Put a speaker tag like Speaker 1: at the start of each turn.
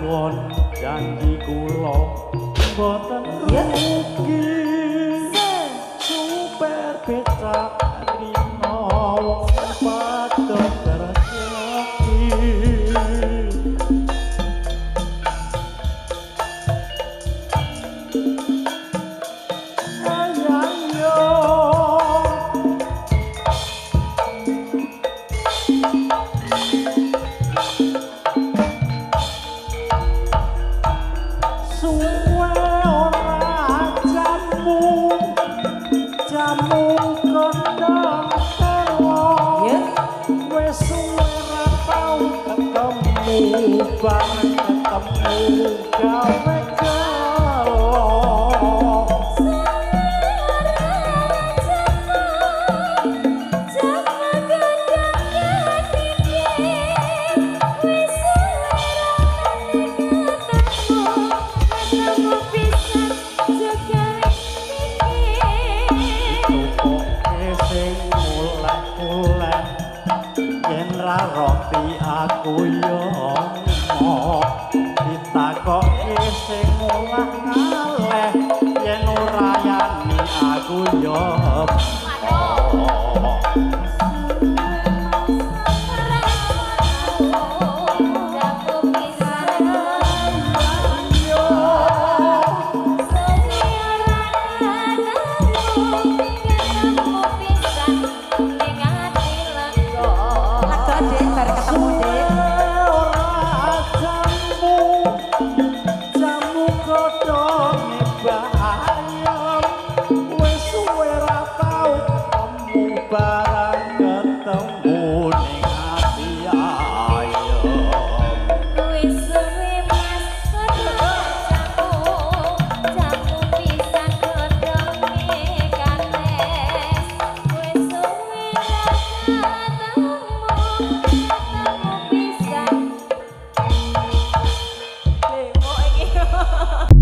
Speaker 1: Suwon janji kula boten rugi super becak rino wong padha rezeki. Ayo suwe ora jamu jamu kondang telo wis suwe ra tau ketemu bareng ketemu gawe gelo. Roti aku yo mo ditakoki sing ngolah ngaleh yen ora yani aku yo.
Speaker 2: Lemo iki.